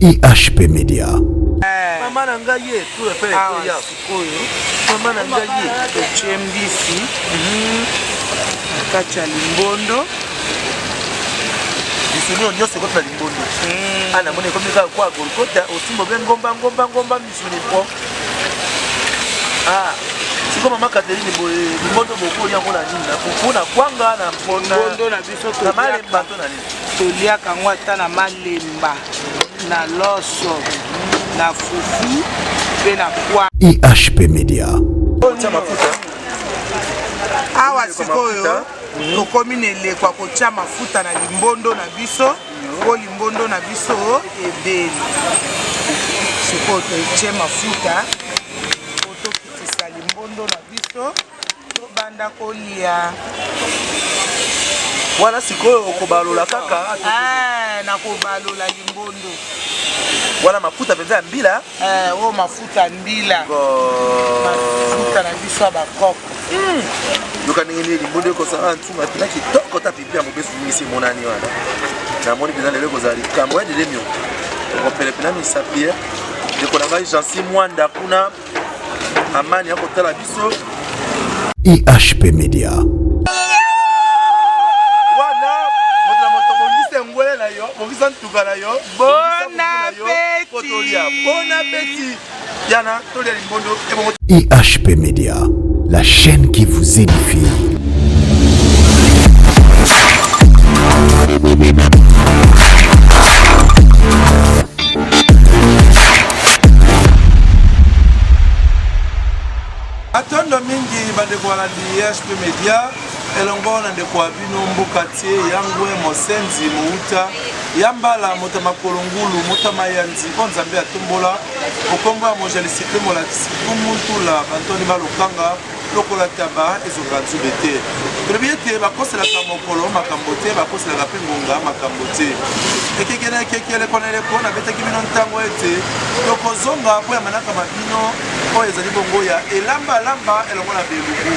IHP Media. Eh. Mama na ngai ye tour epe Awa ekoya. sikoyo Mama na ngai ye. totie mbisi na kati ya limbondo. Misuni oyo nyonso ekoti na limbondo. Ah, namoni ekomi kaka kwa Golgotha osimba obe ngomba ngomba ngomba misuni mpo. Ah, sikoyo mama Catherine boye limbondo bokolia yango na nini? Na fufu, na kwanga, na Limbondo na biso na malemba toliaka to na nini? toliaka yango ata na malemba na loso na fufu mpe na kwa. IHP Media. Otia mafuta. Awa sikoyo tokomi na eleko ya kotia mafuta na limbondo na biso mpo limbondo na biso ebeli. Sikoyo totie mafuta mpo tokitisa limbondo na biso tobanda kolia. Wana sikoyo okobalola kaka. Eh, nakobalola limbondo. Wana mafuta mpenza ya mbila. Eh, oyo mafuta ya mbila. Mafuta na biso ya bakoko. Yoka ndenge nini limbondo ekozala ntunga mpena kitoko ta pipi ya mobesu mingisi emonani wana. Namoni mpenza lelo ekozala likambo ya delemio. Okopele mpena misapi. Ndeko na ngai Jansi Mwanda kuna Amani akotala biso. IHP Media. Wana moto na moto bongisa engwele na yo, bongisa ntuka na yo. Bon bongisa fufu na yo, po tolia. Bon appétit. Yana tolia limbondo ebongo. IHP Media, la chaîne qui vous édifie. Matondo mingi bandeko balandi IHP Media elongo na ndeko wa bino mbokatie yangwe mosenzi mouta ya mbala moto ya makolo ngulu moto ya mayanzi oyo Nzambe atombola okombo ya mojalisi mpe molakisi kumuntula bantoni balokanga lokola taba ezonga nzube te. Tolobi ete bakoselaka mokolo makambo te, bakoselaka mpe ngonga makambo te. Ekeke na ekeke, eleko na eleko, nabetaki bino ntango ete tokozonga mpo ya manaka ma bino oyo ezali bongo ya elamba-lamba elongo na belubu.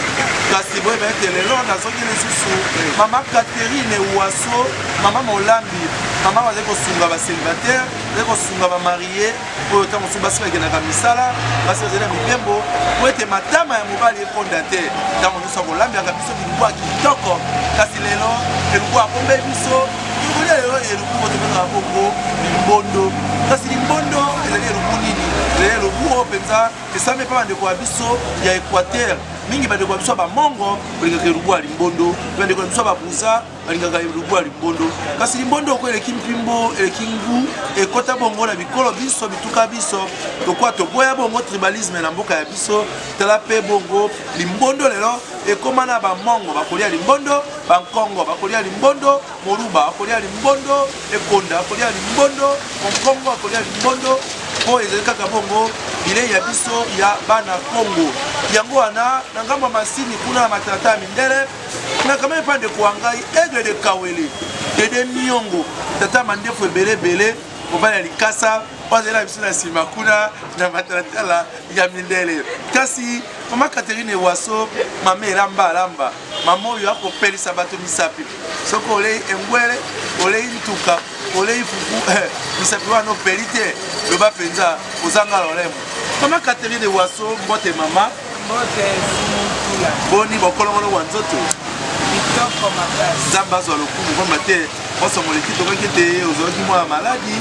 Kasi boyeba ete lelo nazongi lisusu mama Catherine Waso, mama molambi, mama bazali kosunga ba celibataire, bazali kosunga ba marie oyo ntango mosusu basi bakendaka misala, basi bazali na mibembo, mpo ete matama ya mobali ekonda te. Ntango nyonso akolambelaka biso biloko ya kitoko, kasi lelo elubu abombeli biso tokolia lelo elubu oyo tobengaka bongo limbondo. Kasi limbondo ezali elubu nini? Ezali elubu oyo mpenza esalami epai bandeko ya biso ya Equateur, mingi bandeko ya biso ya bamongo balingaka elubu ya limbondo, bandeko ya biso ya babuza balingaka elubu ya limbondo. Kasi limbondo oko eleki mpimbo, eleki ngu, ekota bongo na bikolo biso, bituka biso, lokola toboya bongo tribalisme na mboka ya biso. Tala pe bongo limbondo lelo ekoma na bamongo bakolia limbondo, bankongo bakolia limbondo, moluba akolia limbondo, ekonda akolia limbondo, monkongo akolia limbondo, po ezali kaka bongo bilei ya biso ya bana Kongo. Yango wana na ngambo ya masini kuna na matata ya mindele nakamai mpa ndeko wa ngai Aigle de Kawele, Dede Miongo, tata mandefu ebele ebele, mobali ya likasa oyo azali na biso na nsima kuna na matalatala ya mindele. Kasi mama Catherine Ewaso, mama elamba alamba, mama oyo akopelisa bato misapi. Soki olei engwele, olei ntuka, olei fufu, misapi wana opeli te, loba mpenza ozanga lolemo. Mama Catherine Ewaso, mbote mama. Mbote Mutula. Boni bokolongono bwa nzoto? Kitoko makasi. Nzambe azwa lokumu, pamba te poso moleki tokaki ete ozwaki mwa maladi,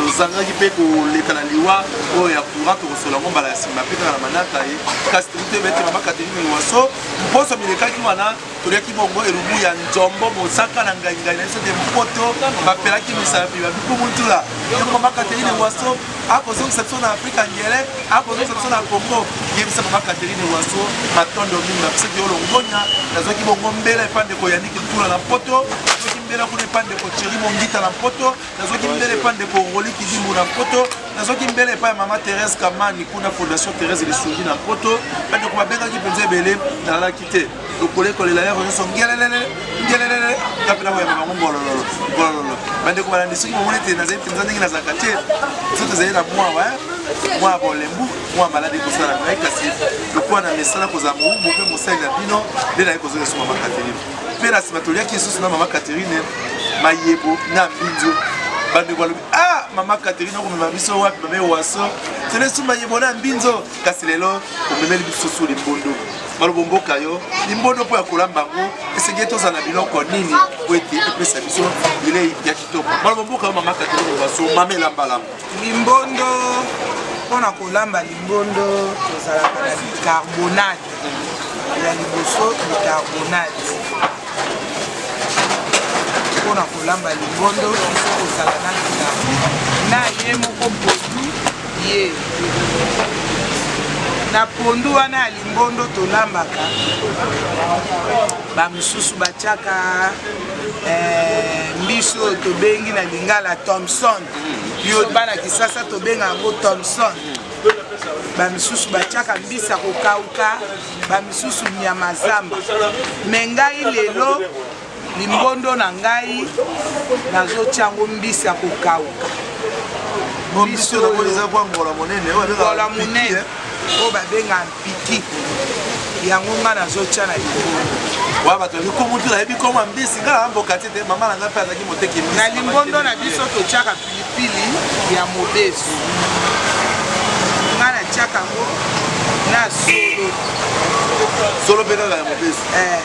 ozangaki mpe koleka na liwa oyo ya courant, tokosola yango mbala ya nsima mpe kaka na manaka ye. Kasi tokoki toyeba ete mama Catherine Ewaso mposo milekaki wana toliaki bongo elubu ya nzombo mosaka na ngai ngai na biso te mpoto bapelaki misapi babiku Mutula. Yango mama Catherine Ewaso akozongisa biso na Afrika ngele, akozongisa biso na Congo. Yebisa mama Catherine Waso matondo mingi, napesaki yo longonya. Nazwaki bongo mbela epa ndeko Yannick Ntula na Mpoto, nazwaki mbela kuna epa ndeko Thierry Mongita na Mpoto, nazwaki mbela epa ndeko Roli Kidimbu na Mpoto, nazwaki mbela epa ya mama Therese Kamani kuna Fondation Therese Lisungi na Mpoto. Bandeko babengaki mpenza ebele, nalalaki te lokolo ekolela yako nyonso ngelelele ngelelele, nga mpe nakoyamba bango ngolololo ngolololo. Bandeko balandi, soki bomoni ete nazali mpenza ndenge nazalaka te, nzoto ezali na mwa wa mwa bolembu, mwa maladi ekosala ngai, kasi lokola na mesana kozala mowumbu mpe mosali na bino, nde naye kozonga lisusu mama Catherine. Mpe na nsima toliaki lisusu na mama Catherine mayebo na mbinzo. Bandeko balobi ah! Ah, mama Catherine okomema biso wapi mama Ewaso tele sumba yebona mbinzo kasi lelo omemeli biso su limbondo malobo mboka yo limbondo mpo ya kolamba yango esengeli tozala na biloko nini mpo ete epesa biso bilei ya kitoko malobo mboka yo mama Catherine Ewaso mama elambalamba limbondo mpo na kolamba limbondo tozalaka na bicarbonate ya liboso bicarbonate mpo na kolamba limbondo ifo kozala na bicarbonate na ye moko pondu ye na pondu wana ya limbondo tolambaka bamosusu batiaka eh, mbisi oyo tobengi na lingala thomson yo bana kisasa tobenga yango thomson bamisusu batiaka mbisi ya kokauka bamisusu nyama zamba me ngai lelo limbondo na ngai nazotia yango mbisi ya kokauka mbisi oyo eza kwa ngola monene ngola monene oyo babenga mpiki yango ngai nazotia na limbondo wa bato bayebi komo te nayebi komo ya mbisi ngai na mboka te te mama na ngai mpe azalaki moteki mbisi na limbondo na biso totiaka pilipili ya mobesu ngai natiaka yango na solo solo mpe kaka ya mobesu eh.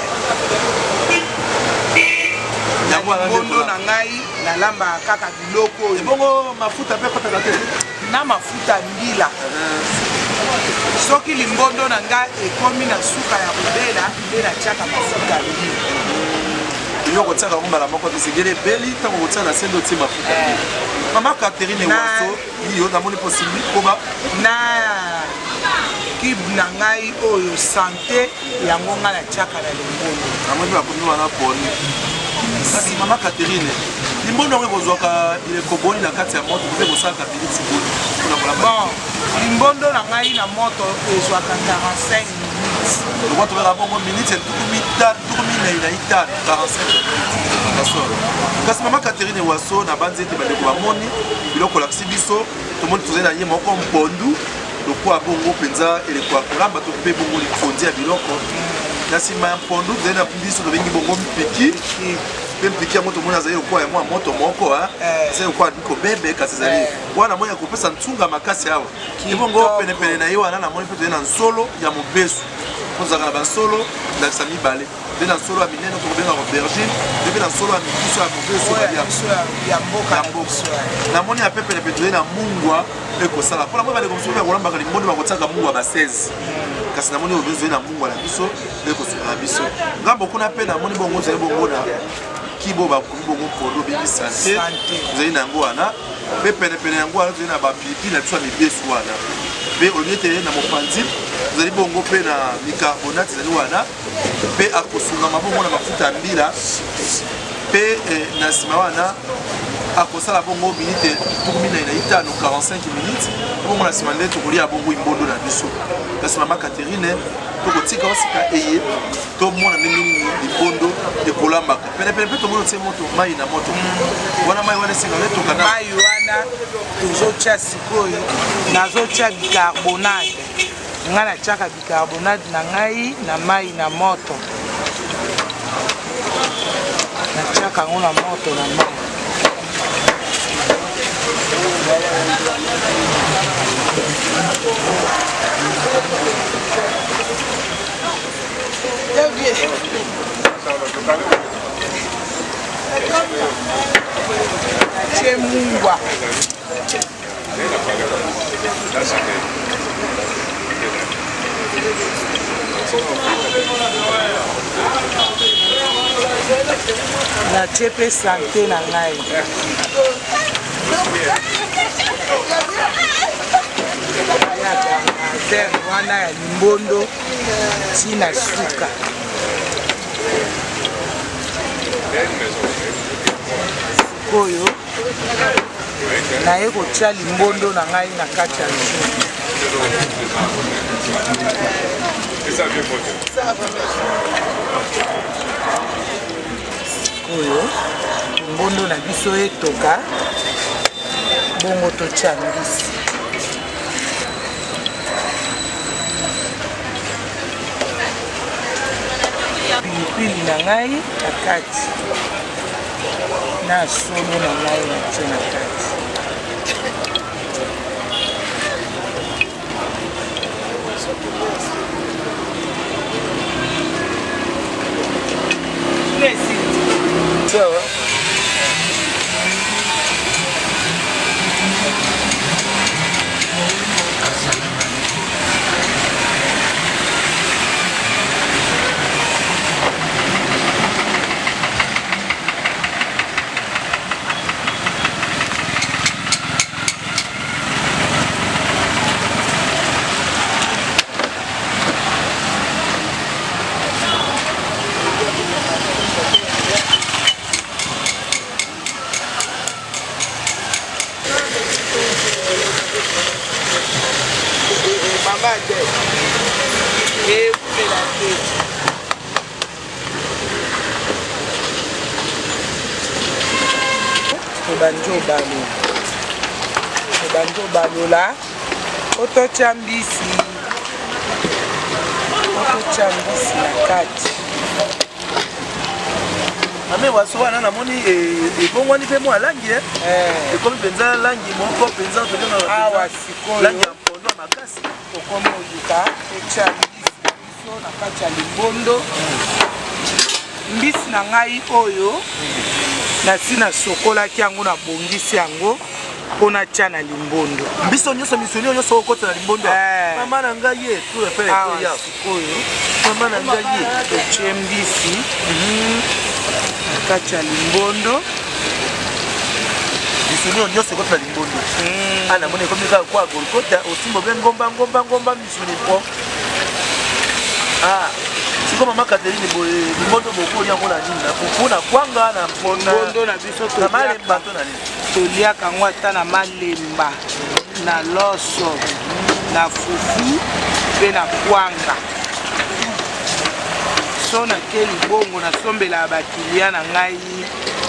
yango wana limbondo na ngai nalambaka kaka biloko oyo ebongo mafuta mpe ekotaka te na mafuta mbila soki limbondo na ngai ekomi na suka ya kobela nde natiaka mafuta mbila yo kotiaka yango mbala moko te esengeli ebeli ntango kotia na se nde otie mafuta eh. Mama Catherine Waso iyo namoni posimbi koba na kibe na ngai oyo sante yango ngai natiaka na limbondo namoni bakomi wana poni kasi mama Catherine limbondo yango ekozwaka bileko boni na kati ya moto mpe ekosalaka biliti boni mpona kolamba bon limbondo na ngai na moto ezwaka 45 minutes lokwa tobengaka bongo miniti ya 45 minutes ya solo kasi mama Catherine Waso nabanzi ete bandeko bamoni biloko olakisi biso tomoni tozali na ye moko mpondu lokola bongo mpenza eleko ya kolamba to mpe bongo likonzi ya biloko na nsima ya mpondu tozali na biso tobengi bongo mpiki mpe mpiki yango tomoni azali lokola ya mwa moto moko eh. ezali lokola kobebe kasi ezali eh. wana namoni ya kopesa ntunga makasi awa ebongo penepene na ye wana namoni mpe tozali na nsolo ya mobesu tozalaka na bansolo ndakisa mibale nde na nsolo ya minene tokobengaka aubergine nde mpe na nsolo ya mikuso ya mobesu ya mboka namoni ya pepele mpe tozali na mungwa ekosala mpo namoni bandeko mosusu ya kolambaka limbondo bakotiaka mungwa ba 16 kasi namoni oyo ezali na mungwa na biso ekosunga na biso ngambo kuna mpe namoni bongo ozali bongo na kibo bakomi bongo mpondo obengi sante ozali na yango wana mpe penepene yango wana tozali na bapilipili na biso ya mibesu wana mpe olobi ete na mopanzi tozali bongo mpe na bicarbonate ezali wana mpe akosungama bongo na mafuta ya mbila mpe eh, na nsima wana akosala bongo minite 45 45 minutes bongo na nsima nde tokolia bongo imbondo na biso kasi mama Catherine tokotika osika eye tomona ndenge nini libondo ekolambaka penepene mpe tomoni otie moto mai na moto wana mai wana esengaka etoka na mai wana tozotya sikoyo nazotya bicarbonate ngai natiaka bicarbonate na ngai na mai na moto natiaka yango na moto na mai Natie mungwa. Natie mpe sante na ngai. Ya wana ya limbondo ti na suka. Sikoyo naye kotia limbondo na ngai na kati ya nzungu. Sikoyo limbondo na biso etoka bongo totia mbisi. Pilipili na ngai na kati na solo na ngai natie na kati. Tobandi obalola, tobandi obalola po totya mbisi, po totya mbisi na kati. Mame waso wana namoni e, ebongwani mpe mwa langi eh. Eh. Ekomi mpenza langi moko mpenza tobengaka Awa sikoyo langi ya mpondo ya makasi. Tokomi oluka totya mbisi na biso na kati ya limbondo. Mbisi na ngai oyo nasi nasokolaki yango, nabongisi yango mpo natya na limbondo. Mbiso nyonso, misuni oyo nyonso okota na limbondo? Eh. Mama na ngai ye tour epele Awa ekoya. sikoyo Mama na ngai ye. Totye mbisi na kati ya limbondo. Misuni oyo nyonso ekoti na limbondo. Ah, namoni ekomi kaka kwa golgota osimba obe ngomba ngomba ngomba misuni po. Ah, siko mama Catherine, boye limbondo bokolia yango na nini? Na fufu, na kwanga, na mpona Limbondo na biso na malemba toliaka to na nini? Toliaka yango ata na malemba, na loso, na fufu mpe na kwanga. So nake libongo, nasombelaka bakiliya na ngai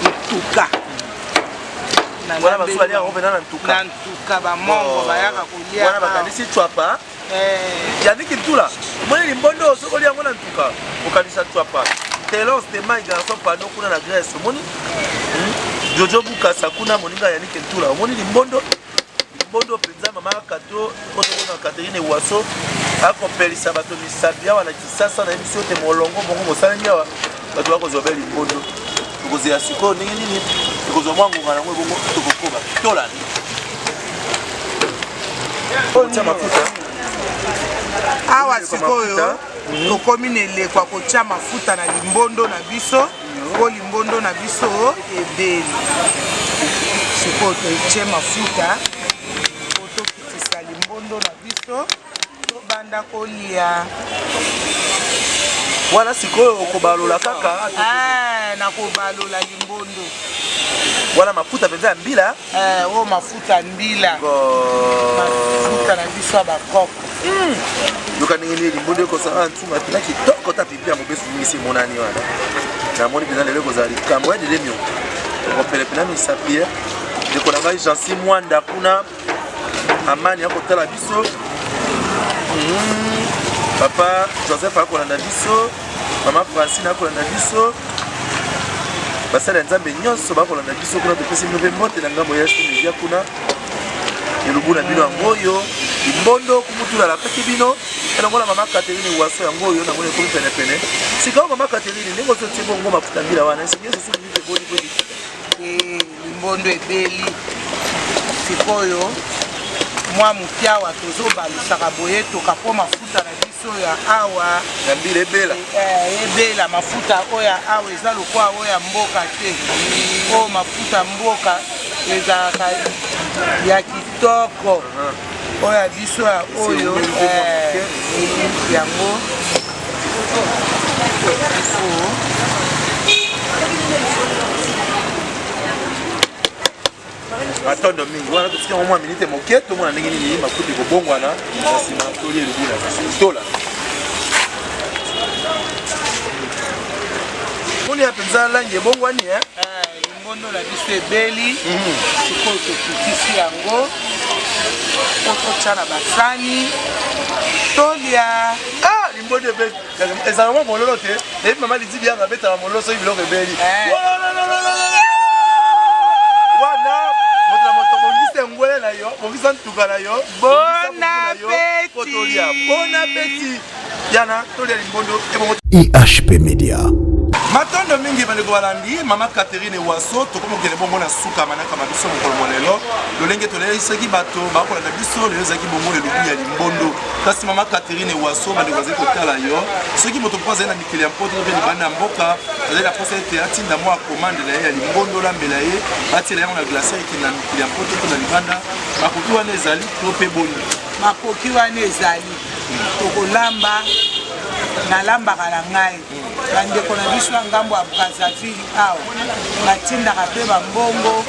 ntuka. Wana basusu balia yango mpena na ntuka. Na ntuka, bamongo bayaka kolia. Wana bakanisi cwapa. Yaniki Ntula, omoni limbondo soki olia yango na ntuka, okanisa cwapa. Telon Stemai, garçon pano kuna na Grèce, omoni Jojo Bukasa kuna, moninga Yaniki Ntula, omoni limbondo, limbondo mpenza. Mama Kato otokona Catherine Waso akopelisa bato misapi awa na Kisasa. Nayebi biso te molongo bongo mosalemi awa, bato bakozwa be limbondo. Tokozela sikoyo ndenge nini tokozwa mwa ngonga nango, ebongo tokokoba tolanda kotia mafuta. Awa sikoyo tokomi na eleko ya kotia mafuta na limbondo na biso mpo limbondo na biso ebeli. Sikoyo totie mafuta po tokitisa limbondo na biso, tobanda kolia. Wana sikoyo okobalola kaka? Eh, nakobalola limbondo. Wana mafuta mpenza ya mbila. Eh, oyo mafuta ya mbila, mafuta na biso ya bakoko. Yoka ndenge nini limbondo ekosala ntunga mpena kitoko. Ta pipi ya mobesu mingisi emonani wana. Namoni mpenza lelo ekozala likambo ya delemio, okopele mpena misapi ye. Ndeko na ngai Jansi Mwanda kuna Amani akotala biso. Papa Joseph akolanda biso, mama Francine akolanda biso, basali ya Nzambe nyonso bakolanda biso kuna. Topesi bino mpe mbote na ngambo ya Media kuna. Elubu na bino yango oyo, limbondo kumutula alakaki bino elongo na mama Catherine Waso. Yango oyo namoni ekomi penepene. Sika oyo, mama Catherine, ndenge ozotie bongo mafuta mbila wana, esengi susu minute eboni po Eh, limbondo ebeli. Sikoyo mwa moke awa tozobalusaka boye toka mpo mafuta na biso ya awa ya mbila ebela. Eh, ebela. Mafuta oyo ya awa eza lokola oyo ya mboka te. Oyo mafuta mboka ezalaka ya kitoko, oyo ya biso ya oyo eh, yango ifo. Matondo mingi. Wana totika yango mwa minute moke, tomona ndenge nini mafuta ekobongwana. Na nsima tolia elubu na biso. Tola moni ya mpenza langi ebongwani eh? Eh, limbondo na biso ebeli. Sikoyo tokitisi yango po totya na basani, tolia. Ah, limbondo ebeli, ezalaka mwa mololo te. Nayebi mama Lidi Bianga abetaka mololo soki biloko ebeli. Eh. Wana moto na moto bongisa engwele na yo, bongisa ntuka na yo. Bon bongisa fufu na yo, appétit. po tolia. Bon appétit yana, tolia limbondo ebongo. IHP Media. Matondo mingi, bandeko balandi. Mama Catherine Waso, tokomi kokende bongo na suka manaka ma biso mokolo mwa lelo. Lolenge toleisaki bato bakolanda biso lelo, ezalaki bongo elubu ya limbondo. Kasi mama Catherine Waso, bandeko bazali kotala yo, soki moto moko azali na mikili ya mpoto to mpe libanda ya mboka, azali na mposa ete atinda mwa commande na ye ya limbondo, lambela ye, atiela yango na glacière, ekende na mikili ya mpoto to na libanda, makoki wana ezali to mpe boni? Makoki wana ezali, tokolamba. Nalambaka na ngai. Bandeko na biso ya ngambo ya Brazzaville awa batindaka mpe bambongo,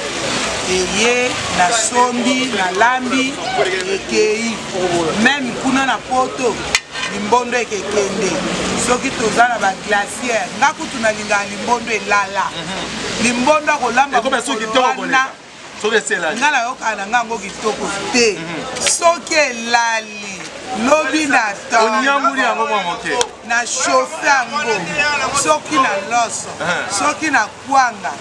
eye, nasombi, nalambi, ekei. Même kuna na poto, limbondo ekekende soki toza na baglacière. Nga kutu nalingaka limbondo elala, limbondo akolamba Ekomi soki mokolo kitoko wana. Koleka. Soki esi elali. Nga nayokaka na nga yango kitoko te. Soki elali lobi na tongo. Onyanguli yango mwa moke. Na chauffe yango soki na loso, soki na kwanga,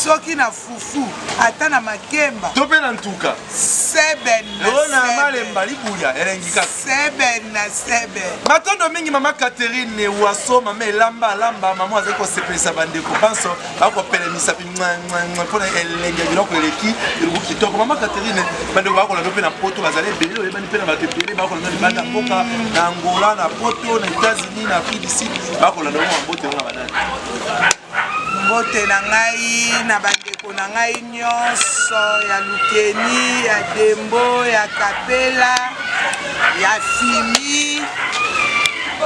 soki na fufu, ata na makemba. To mpe na ntuka. Seben na Oyo na seben. malemba libuya elengi kaka. Seben na seben. Matondo mingi mama Catherine Waso, mama elamba alamba, mama azali kosepelisa bandeko banso, bakopelemisa mpo na elengi ya biloko eleki elubu kitoko. Mama Catherine, bandeko bakolanda mpe na poto bazali ebele, oyebani mpe na bato ebele bakolanda libanda mboka, na Angola, na poto, na États-Unis, na Afrique du Sud, bakolanda bango mbote na banani. Mbote na ngai na bandeko na ngai nyonso ya Lukeni, ya Dembo, ya Kapela, ya Fimi,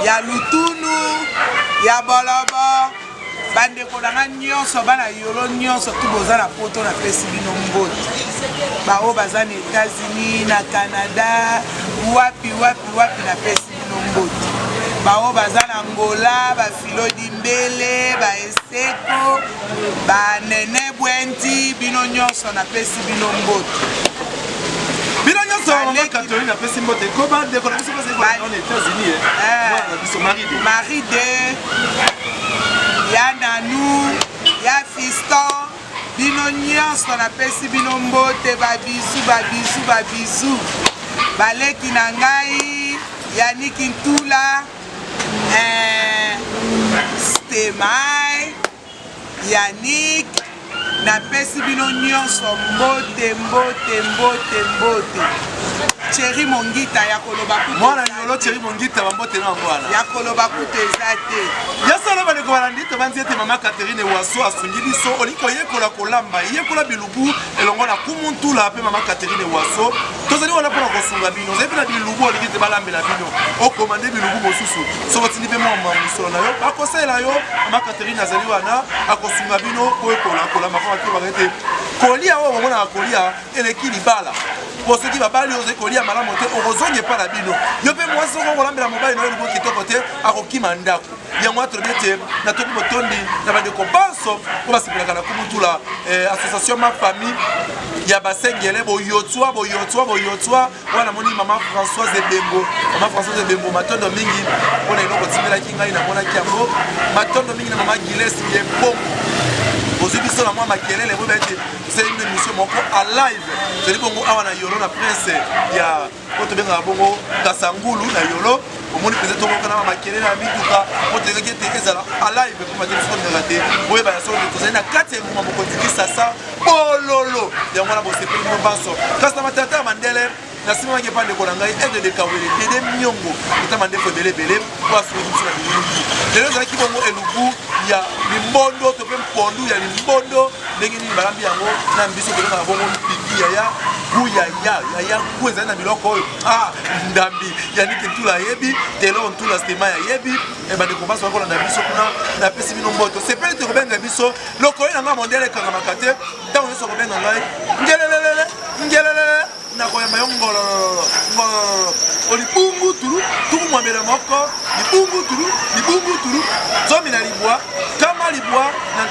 ya Lutunu, ya Bolobo, bandeko na ngai nyonso, bana Yolo nyonso tu boza na poto, napesi bino mbote. Baoyo baza na États-Unis, na Canada, wapi wapi wapi, napesi bino mbote. Baoyo baza na Angola, bafilo dimbele, baeseko, banene bwenti, bino nyonso napesi bino mbote. Bino nyonso mama Baleki. Catherine apesi mbote ko bandeko na biso bazali kolanda na États-Unis, mwana na biso Marie de Marie de ya Nanu, ya Fiston, bino nyonso napesi bino mbote, babizu babizu babizu. Baleki na ngai Yaniki Ntula, Stemai, Yannick, napesi bino nyonso mbote mbote mbote mbote. Thierry Mongita ya koloba kutu mwana eza Yolo te. Thierry Mongita, bambote na yango wana. Ya koloba kutu eza te. Ya solo bandeko balandi, tobanzi ete mama Catherine Waso asungi biso. Olingi koyekola kolamba, yekola bilubu elongo na Kumu Ntula mpe mama Catherine Waso. Tozali wana mpona kosunga bino. Ozali mpe na bilubu olingi ete balambela bino, okomande bilubu mosusu, soki otindi mpe mwa mosolo na yo, bakosalela yo. Mama Catherine azali wana, akosunga bino koyekola kolamba, mpo bakilobaka ete kolia oyo bomonaka kolia eleki libala. Po soki babali ozali kolia malamu te, okozonga epai na bino. Yo mpe mwasi, soki okolambela mobali na yo elubu kitoko te, akokima ndako. Yango wana tolobi ete natondi botondi na bandeko banso oyo basepelaka na Kumutula, association Ma Famille ya Basengele, boyotswa boyotswa boyotswa wana. Namoni mama Françoise Ebengo, mama Françoise Ebengo, matondo mingi mpona eloko otimbelaki ngai, namonaki yango. Matondo mingi na mama Giles Ebongo, bozwi biso na mwa makelele boyeba ete tosali bino émission moko a live. Tozali bongo awa na Yolo, na prince ya oyo tobengaka bongo Kasangulu na Yolo. Omoni mpenza tokokana na makelele ya mituka po toyekaki ete ezala a live mpo bato biso tolingaka te boyeba ya solo te tozali na kati ya engumba mokonzi Kisasa bololo. Yango wana bosepeli bino banso. Kasi na matata ya mandele na nsima maki epa ndeko na ngai Aigle de Kawele, Dede Miongo, eta mandefu ebele ebele po asungi biso na bilungi. Lelo ezalaki bongo elubu ya limbondo to mpe mpondu ya limbondo, ndenge nini balambi yango na biso tobengaka bongo mpiki. Yaya gu yaya yaya gu ezali na biloko oyo, ah, ndambi Yaniki Ntula ayebi, Telo Ntula Stema ayebi. Bandeko basi bakolanda biso kuna, napesi bino mboto. Sepeli te kobenga biso lokolo na ngai mondele ekangamaka te. Ntango nyonso kobenga ngai ngelelelele ngelelele, nakoyamba yo ngolololo ngolololo. Olibungu tulu tuku mwambela moko, libungu tulu libungu tulu 19 9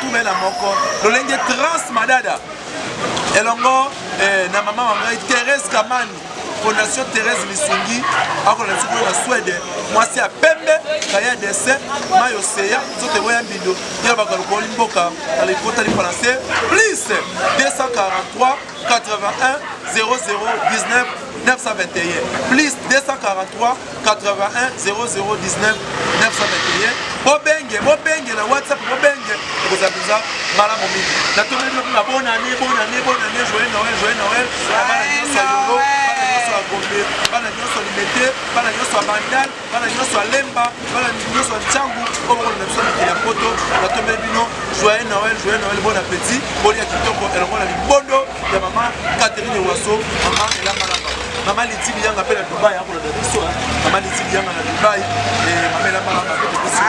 21 lolenge Trans Madada elongo na mama wa ngai Thérèse Kamani, Fondation Thérèse Lisungi, akolanda biso kuna na Swede. Mwasi ya pembe, kaya dessin mayo seya nzoto eboya mbindo ya bakalokoli mboka na likota lifalanse, plus 243 81 00 19 921, plus 243 81 00 19 921. Bobenge, bobenge na WhatsApp, bobenge, ekozala mpenza malamu mingi. Natomeli bino mpona bonne année, bonne année, bonne année, joyeux Noël, joyeux Noël na bana nyonso ya Yolo, bana nyonso ya Gombe, bana nyonso ya Limete, bana nyonso ya Bandal, bana nyonso ya Lemba, bana nyonso ya Ntiangu oyo bokolanda biso na mikili ya poto. Natombeli bino joyeux Noël, joyeux Noël, bon appétit, bolia kitoko elongo na limbondo ya mama Catherine Waso, mama Elambalamba, mama Liti Biyanga mpe na Dubai akolanda biso, mama Liti Biyanga na Dubai, mama Elambalamba mpe topesi.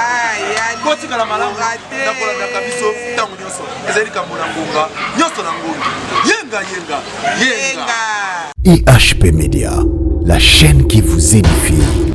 Kotikala malamu na kolandaka biso ntango nyonso. Ezali likambo na ngonga nyonso na ngongi. Yenga yenga yenga. IHP Media, la chaîne qui vous édifie.